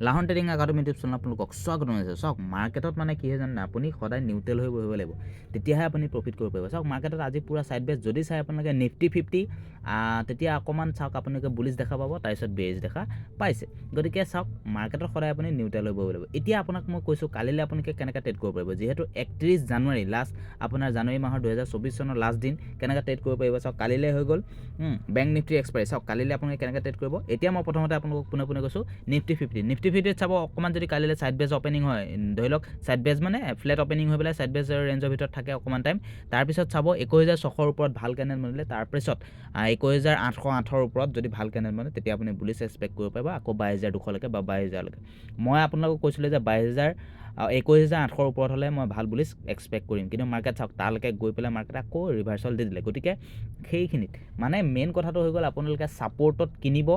লাহন trading academy YouTube চেনেলত আপোনালোকক স্বাগতম জনাইছোঁ। চাওক, মাৰ্কেটত মানে কি হয় জানে? আপুনি সদায় নিউট্ৰেল হৈ বহিব লাগিব, তেতিয়াহে আপুনি প্ৰফিট কৰিব পাৰিব। চাওক, মাৰ্কেটত আজি পূৰা ছাইড বেছ যদি চাই আপোনালোকে নিফটি 50, তেতিয়া অকণমান চাওক, আপোনালোকে বুলিছ দেখা পাব, তাৰপিছত বেৰিছ দেখা পাইছে। গতিকে চাওক, মাৰ্কেটত সদায় আপুনি নিউট্ৰেল হৈ বহিব লাগিব। এতিয়া আপোনাক মই কৈছোঁ, কালিলৈ আপোনালোকে কেনেকৈ ট্ৰেড কৰিব পাৰিব। যিহেতু 31 জানুৱাৰী লাষ্ট, আপোনাৰ জানুৱাৰী মাহৰ 2024 চনৰ লাষ্ট দিন, কেনেকৈ ট্ৰেড কৰিব পাৰিব? চাওক, কালিলৈ হৈ গ'ল বেংক নিফটি এক্সপায়াৰী। চাওক, কালিলৈ আপোনালোকে কেনেকৈ ট্ৰেড কৰিব। এতিয়া মই প্ৰথমতে আপোনালোকক পোনে পোনে কৈছোঁ, নিফটি 50। নিফটি 50ত চাব, অকণমান যদি কালিলৈ ছাইড বেজ অপেনিং হয়, ধৰি লওক ছাইড বেজ মানে ফ্লেট অপেনিং হৈ পেলাই ছাইড বেজ ৰেঞ্জৰ ভিতৰত থাকে অকণমান টাইম, তাৰপিছত চাব 21,600ৰ ওপৰত ভাল কেণ্ডেল বনিলে, তাৰপিছত 21,808ৰ ওপৰত যদি ভাল কেণ্ডেল বনে, তেতিয়া আপুনি বুলিছ এক্সপেক্ট কৰিব পাৰিব আকৌ 22,200লৈকে বা 22,000লৈকে। মই আপোনালোকক কৈছিলোঁ যে 22,000, 21,800ৰ ওপৰত হ'লে মই ভাল বুলিছ এক্সপেক্ট কৰিম। কিন্তু মাৰ্কেট চাওক, তালৈকে গৈ পেলাই মাৰ্কেট আকৌ ৰিভাৰ্চেল দি দিলে। গতিকে সেইখিনিত মানে মেইন কথাটো হৈ গ'ল, আপোনালোকে ছাপৰ্টত কিনিব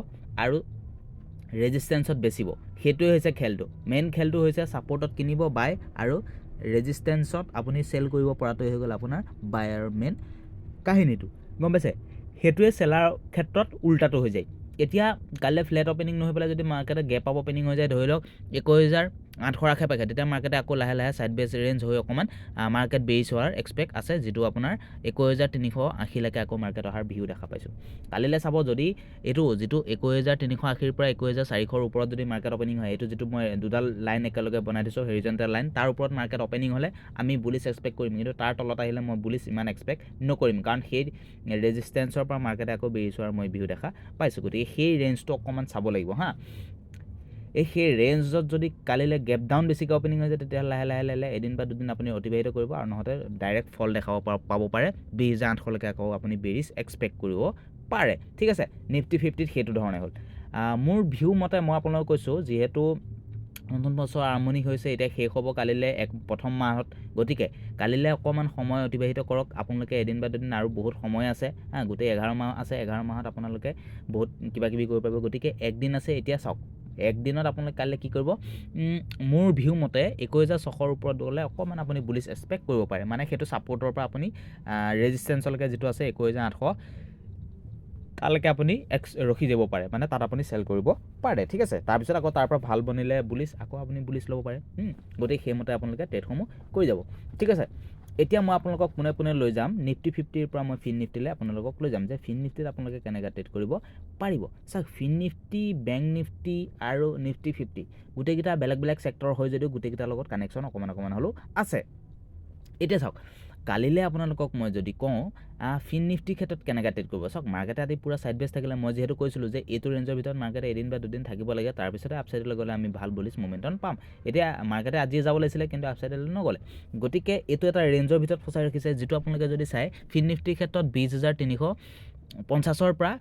আৰু ৰেজিষ্টেঞ্চত বেচিব। সেইটোৱে হৈছে খেলটো। মেইন খেলটো হৈছে ছাপৰ্টত কিনিব বাই আৰু ৰেজিষ্টেঞ্চত আপুনি চেল কৰিব পৰাটোৱে হৈ গ'ল আপোনাৰ বায়াৰ মেইন কাহিনীটো। গম পাইছে? সেইটোৱে চেলাৰ ক্ষেত্ৰত উল্টাটো হৈ যায়। এতিয়া কাইলৈ ফ্লেট অপেনিং নহৈ পেলাই যদি মাৰ্কেটে গেপ আপ অপেনিং হৈ যায়, ধৰি লওক 21,800ৰ আশে পাশে, তেতিয়া মাৰ্কেটে আকৌ লাহে লাহে ছাইড বেছ ৰেঞ্জ হৈ অকণমান মাৰ্কেট বেৰিছ হোৱাৰ এক্সপেক্ট আছে, যিটো আপোনাৰ 21,380লৈকে আকৌ মাৰ্কেট অহাৰ ভিউ দেখা পাইছোঁ। কালিলৈ চাব, যদি এইটো যিটো 21,380ৰ পৰা 21,400ৰ ওপৰত যদি মাৰ্কেট অপেনিং হয়, এইটো যিটো মই দুডাল লাইন একেলগে বনাই দিছোঁ, হৰিজেণ্টেল লাইন, তাৰ ওপৰত মাৰ্কেট অপেনিং হ'লে আমি বুলিছ এক্সপেক্ট কৰিম। কিন্তু তাৰ তলত আহিলে মই বুলিছ ইমান এক্সপেক্ট নকৰিম, কাৰণ সেই ৰেজিষ্টেঞ্চৰ পৰা মাৰ্কেটে আকৌ বেৰিছ হোৱাৰ মই ভিউ দেখা পাইছোঁ। গতিকে সেই ৰেঞ্জটো অকণমান চাব লাগিব। হা, এই সেই ৰেঞ্জত যদি কালিলৈ গেপ ডাউন বেছিকৈ অপেনিং হৈ যায়, তেতিয়াহ'লে লাহে লাহে লাহে লাহে এদিন বা দুদিন আপুনি অতিবাহিত কৰিব আৰু নহ'লে ডাইৰেক্ট ফল দেখাব পাব পাৰে। 20,800লৈকে আকৌ আপুনি বেৰিছ এক্সপেক্ট কৰিব পাৰে। ঠিক আছে, নিফটি 50ত সেইটো ধৰণে হ'ল। মোৰ ভিউ মতে মই আপোনালোকক কৈছোঁ, যিহেতু নতুন বছৰ আৰম্ভণি হৈছে, এতিয়া শেষ হ'ব কালিলৈ এক প্ৰথম মাহত। গতিকে কালিলৈ অকণমান সময় অতিবাহিত কৰক আপোনালোকে। এদিন বা দুদিন আৰু বহুত সময় আছে। হা, গোটেই 11 মাহ আছে। 11 মাহত আপোনালোকে বহুত কিবা কিবি কৰিব পাৰিব। গতিকে একদিন আছে। এতিয়া চাওক, একদিনত আপোনালোকে কাইলৈ কি কৰিব? মোৰ ভিউ মতে 21,600ৰ ওপৰত গ'লে অকণমান আপুনি বুলিছ এক্সপেক্ট কৰিব পাৰে। মানে সেইটো ছাপৰ্টৰ পৰা আপুনি ৰেজিষ্টেঞ্চলৈকে যিটো আছে 21,800, তালৈকে আপুনি এক্স ৰখি যাব পাৰে, মানে তাত আপুনি চেল কৰিব পাৰে। ঠিক আছে, তাৰপিছত আকৌ তাৰ পৰা ভাল বনিলে বুলিছ, আকৌ আপুনি বুলিছ ল'ব পাৰে। গতিকে সেইমতে আপোনালোকে ট্ৰেডসমূহ কৰি যাব। ঠিক আছে, এতিয়া মই আপোনালোকক পোনে পোনে লৈ যাম, নিফটি 50ৰ পৰা মই ফিন নিফটিলৈ আপোনালোকক লৈ যাম যে ফিন নিফটিত আপোনালোকে কেনেকৈ ট্ৰেড কৰিব পাৰিব। চাওক, ফিন নিফটি, বেংক নিফটি আৰু নিফটি 50 গোটেইকেইটা বেলেগ বেলেগ ছেক্টৰ হয় যদিও গোটেইকেইটাৰ লগত কানেকশ্যন অকণমান অকণমান হ'লেও আছে। এতিয়া চাওক, কালিলৈ আপোনালোকক মই যদি কওঁ ফিন নিফটিৰ ক্ষেত্ৰত কেনেকৈ ট্ৰেড কৰিব। চাওক, মাৰ্কেটে আজি পূৰা ছাইড বেছ থাকিলে। মই যিহেতু কৈছিলোঁ যে এইটো ৰেঞ্জৰ ভিতৰত মাৰ্কেটে এদিন বা দুদিন থাকিব লাগে, তাৰপিছতে আপছাইডলৈ গ'লে আমি ভাল বুলিছ মুভমেণ্টন পাম। এতিয়া মাৰ্কেটে আজিয়ে যাব লাগিছিলে, কিন্তু আপছাইডলৈ নগ'লে। গতিকে এইটো এটা ৰেঞ্জৰ ভিতৰত ফচাই ৰাখিছে, যিটো আপোনালোকে যদি চায় ফিন নিফটিৰ ক্ষেত্ৰত 20,350ৰ পৰা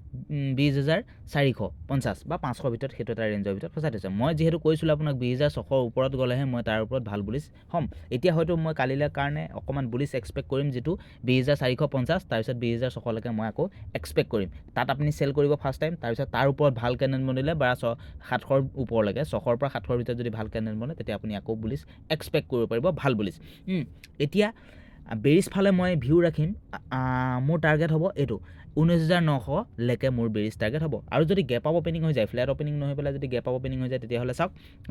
20,450 বা 500ৰ ভিতৰত সেইটো এটা ৰেঞ্জৰ ভিতৰত ফচাই থৈছে। মই যিহেতু কৈছিলোঁ আপোনাক, 20,600ৰ ওপৰত গ'লেহে মই তাৰ ওপৰত ভাল বুলিছ হ'ম। এতিয়া হয়তো মই কালিলৈ কাৰণে অকণমান বুলিছ এক্সপেক্ট কৰিম, যিটো 20,450, তাৰপিছত 20,600লৈকে মই আকৌ এক্সপেক্ট কৰিম। তাত আপুনি চেল কৰিব ফাৰ্ষ্ট টাইম। তাৰপিছত তাৰ ওপৰত ভাল কেণ্ডেল বনিলে বা 700ৰ ওপৰলৈকে, 600ৰ পৰা 700ৰ ভিতৰত যদি ভাল কেণ্ডেল বনে, তেতিয়া আপুনি আকৌ বুলিছ এক্সপেক্ট কৰিব পাৰিব, ভাল বুলিছ। এতিয়া বেৰিছ ফালে মই ভিউ ৰাখিম। মোৰ টাৰ্গেট হ'ব এইটো 19,900লৈকে মোৰ বেৰিছ টাৰ্গেট হ'ব। আৰু যদি গেপ আপ অপেনিং হৈ যায়, ফ্লেট অপেনিং নহৈ পেলাই যদি গেপ আপ অপেনিং হৈ যায়, তেতিয়াহ'লে চাওক,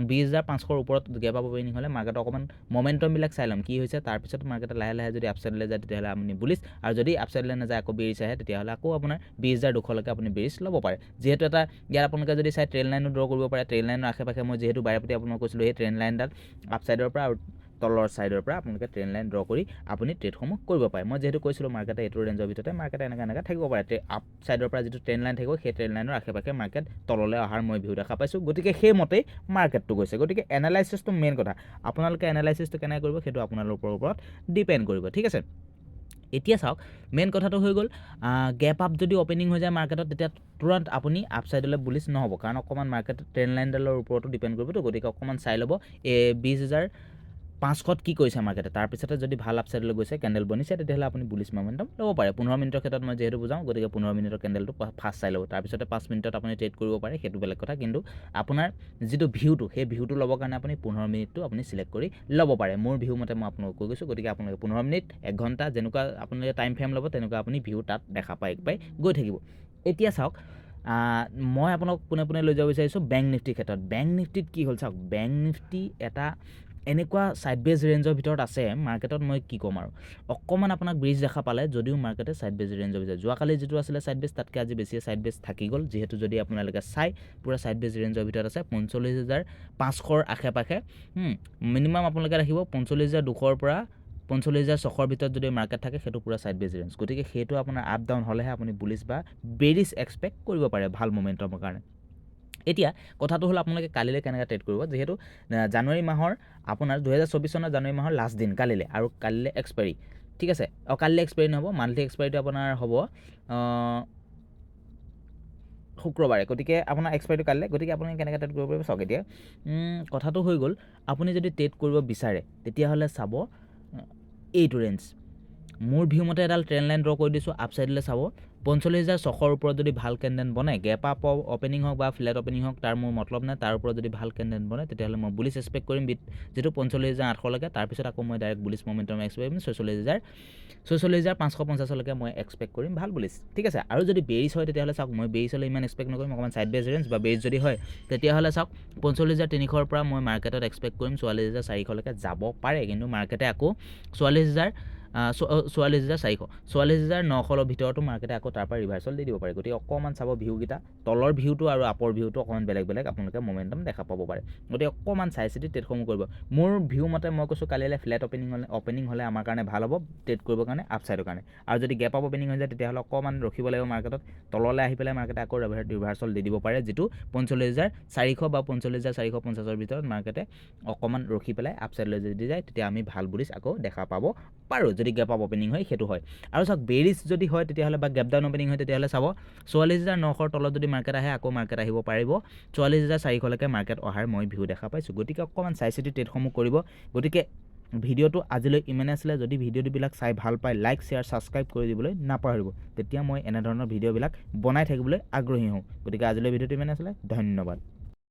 20,500ৰ ওপৰত গেপ আপ অপেনিং হ'লে মাৰ্কেটৰ অকণমান মমেণ্টমবিলাক চাই ল'ম কি হৈছে। তাৰপিছত মাৰ্কেটে লাহে লাহে যদি আপছাইডলৈ যায়, তেতিয়াহ'লে আপুনি বুলিছ। আৰু যদি আপছাইডলৈ নাযায়, আকৌ বেৰিছ আহে, তেতিয়াহ'লে আকৌ আপোনাৰ 20,200লৈকে আপুনি বেৰিছ ল'ব পাৰে। যিহেতু এটা ইয়াত আপোনালোকে যদি চাই ট্ৰেণ্ড লাইনো ড্ৰ কৰিব পাৰে। ট্ৰেণ্ড লাইনৰ আশে পাশে মই যিহেতু বাৰে প্ৰতি আপোনাক কৈছিলোঁ, সেই ট্ৰেণ্ড লাইনডাল আপছাইডৰ পৰা আৰু তলৰ ছাইডৰ পৰা আপোনালোকে ট্ৰেণ্ড লাইন ড্ৰ কৰি আপুনি ট্ৰেডসমূহ কৰিব পাৰে। মই যিহেতু কৈছিলোঁ, মাৰ্কেটে এইটো ৰেঞ্জৰ ভিতৰতে মাৰ্কেটে এনেকৈ এনেকৈ থাকিব পাৰে। আপ ছাইডৰ পৰা যিটো ট্ৰেণ্ড লাইন থাকিব, সেই ট্ৰেণ্ড লাইনৰ আশে পাশে মাৰ্কেট তললৈ অহাৰ মই ভিউ দেখা পাইছোঁ। গতিকে সেইমতেই মাৰ্কেটটো গৈছে। গতিকে এনালাইচিছটো মেইন কথা। আপোনালোকে এনালাইচিছটো কেনেকৈ কৰিব, সেইটো আপোনালোকৰ ওপৰত ডিপেণ্ড কৰিব। ঠিক আছে, এতিয়া চাওক, মেইন কথাটো হৈ গ'ল, গেপ আপ যদি অ'পেনিং হৈ যায় মাৰ্কেটত, তেতিয়া তুৰন্ত আপুনি আপছাইডলৈ বুলিছ নহ'ব, কাৰণ অকণমান মাৰ্কেট ট্ৰেণ্ড লাইনডালৰ ওপৰতো ডিপেণ্ড কৰিবতো। গতিকে অকণমান চাই ল'ব এই 20,500ত কি কৰিছে মাৰ্কেটে। তাৰপিছতে যদি ভাল আপছাইডলৈ গৈছে, কেণ্ডেল বনিছে, তেতিয়াহ'লে আপুনি বুলিছ মমেণ্টাম ল'ব পাৰে। 15 মিনিটৰ ক্ষেত্ৰত মই যিহেতু বুজাওঁ, গতিকে 15 মিনিটৰ কেণ্ডেলটো ফাৰ্ষ্ট চাই ল'ব, তাৰপিছতে 5 মিনিটত আপুনি ট্ৰেড কৰিব পাৰে, সেইটো বেলেগ কথা। কিন্তু আপোনাৰ যিটো ভিউটো, সেই ভিউটো ল'বৰ কাৰণে আপুনি 15 মিনিটটো আপুনি চিলেক্ট কৰি ল'ব পাৰে। মোৰ ভিউ মতে মই আপোনালোকক কৈ গৈছোঁ। গতিকে আপোনালোকে 15 মিনিট, এক ঘণ্টা, যেনেকুৱা আপোনালোকে টাইম ফ্ৰেম ল'ব, তেনেকুৱা আপুনি ভিউ তাত দেখা পাই পাই গৈ থাকিব। এতিয়া চাওক, মই আপোনাক পোনে পোনে লৈ যাব বিচাৰিছোঁ বেংক নিফটিৰ ক্ষেত্ৰত। বেংক নিফটিত কি হ'ল চাওক। বেংক নিফটি এটা এনেকুৱা ছাইডৱেজ ৰেঞ্জৰ ভিতৰত আছে মাৰ্কেটত, মই কি ক'ম আৰু, অকণমান আপোনাক ব্ৰিজ দেখা পালে যদিও মাৰ্কেটে ছাইডৱেজ ৰেঞ্জৰ ভিতৰত, যোৱাকালি যিটো আছিলে ছাইডৱেজ, তাতকৈ আজি বেছিয়ে ছাইডৱেজ থাকি গ'ল। যিহেতু যদি আপোনালোকে চাই, পূৰা ছাইডৱেজ ৰেঞ্জৰ ভিতৰত আছে 45,500ৰ আশে পাশে। মিনিমাম আপোনালোকে ৰাখিব 45,200ৰ পৰা 45,600ৰ ভিতৰত যদি মাৰ্কেট থাকে, সেইটো পূৰা ছাইডৱেজ ৰেঞ্জ। গতিকে সেইটো আপোনাৰ আপ ডাউন হ'লেহে আপুনি বুলিছ বা বেৰিছ এক্সপেক্ট কৰিব পাৰে ভাল মমেণ্টমৰ কাৰণে। এতিয়া কথাটো হ'ল, আপোনালোকে কালিলৈ কেনেকৈ ট্ৰেড কৰিব? যিহেতু জানুৱাৰী মাহৰ আপোনাৰ 2024 চনৰ জানুৱাৰী মাহৰ লাষ্ট দিন কালিলৈ আৰু কালিলৈ এক্সপাইৰী, ঠিক আছে। অঁ, কালিলৈ এক্সপাইৰী নহ'ব, মান্থলি এক্সপাইৰীটো আপোনাৰ হ'ব শুক্ৰবাৰে। গতিকে আপোনাৰ এক্সপাইৰীটো কালিলৈ। গতিকে আপুনি কেনেকৈ ট্ৰেড কৰিব পাৰিব চাওক। এতিয়া কথাটো হৈ গ'ল, আপুনি যদি ট্ৰেড কৰিব বিচাৰে, তেতিয়াহ'লে চাব এইটো ৰেঞ্জ। মোৰ ভিউ মতে এডাল ট্ৰেণ্ড লাইন ড্ৰ কৰি দিছোঁ। আপ চাইডলৈ চাব, 45,600ৰ ওপৰত যদি ভাল কেণ্ডেল বনে, গেপ আপ অপেনিং হওক বা ফ্লেট অপেনিং হওক, তাৰ মোৰ মতলব নাই। তাৰ ওপৰত যদি ভাল কেণ্ডেল বনে, তেতিয়াহ'লে মই বুলিছ এক্সপেক্ট কৰিম বিট যিটো 45,800লৈকে। তাৰপিছত আকৌ মই ডাইৰেক্ট বুলিছ মমেণ্টম এক্সপেক্ট কৰিম 46,550লৈকে মই এক্সপেক্ট কৰিম ভাল বুলিছ, ঠিক আছে। আৰু যদি বেৰিছ হয়, তেতিয়াহ'লে চাওক, মই বেৰিছ হ'লে ইমান এক্সপেক্ট নকৰিম। অকণমান ছাইডৱেজ ৰেঞ্জ বা বেৰিছ যদি হয়, তেতিয়াহ'লে চাওক, 45,300ৰ পৰা মই মাৰ্কেটত এক্সপেক্ট কৰিম 44,400লৈকে যাব পাৰে। কিন্তু মাৰ্কেটে আকৌ 44,400, 44,900ৰ ভিতৰতো মাৰ্কেটে আকৌ তাৰ পৰা ৰিভাৰ্চল দি দিব পাৰে। গতিকে অকণমান চাব ভিউকেইটা, তলৰ ভিউটো আৰু আপৰ ভিউটো অকণমান বেলেগ বেলেগ আপোনালোকে মমেণ্টাম দেখা পাব পাৰে। গতিকে অকণমান চাই চিতি ট্ৰেডসমূহ কৰিব। মোৰ ভিউ মতে মই কৈছোঁ, কালিলৈ ফ্লেট অপেনিং হ'লে আমাৰ কাৰণে ভাল হ'ব ট্ৰেড কৰিবৰ কাৰণে, আপ ছাইডৰ কাৰণে। আৰু যদি গেপ আপ অপেনিং হৈ যায়, তেতিয়াহ'লে অকণমান ৰখিব লাগিব। মাৰ্কেটত তললৈ আহি পেলাই মাৰ্কেটে আকৌ ৰিভাৰ্চল দি দিব পাৰে, যিটো 45,400 বা 45,450ৰ ভিতৰত মাৰ্কেটে অকণমান ৰখি পেলাই আপ ছাইডলৈ যদি যায়, তেতিয়া আমি ভাল বুলিছ আকৌ দেখা পাব পাৰোঁ, যদি গেপ আপ অপেনিং হয় সেইটো হয়। আৰু চাওক, বেৰিছ যদি হয় তেতিয়াহ'লে বা গেপ ডাউন অপেনিং হয়, তেতিয়াহ'লে চাব, 44,900ৰ তলত যদি মাৰ্কেট আহে, আকৌ মাৰ্কেট আহিব পাৰিব 44,400লৈকে মাৰ্কেট অহাৰ মই ভিউ দেখা পাইছোঁ। গতিকে অকণমান চাই চিতি ট্ৰেডসমূহ কৰিব। গতিকে ভিডিঅ'টো আজিলৈ ইমানে আছিলে। যদি ভিডিঅ'বিলাক চাই ভাল পায়, লাইক, শ্বেয়াৰ, ছাবস্ক্ৰাইব কৰি দিবলৈ নাপাহৰিব। তেতিয়া মই এনেধৰণৰ ভিডিঅ'বিলাক বনাই থাকিবলৈ আগ্ৰহী হওঁ। গতিকে আজিলৈ ভিডিঅ'টো ইমানে আছিলে। ধন্যবাদ।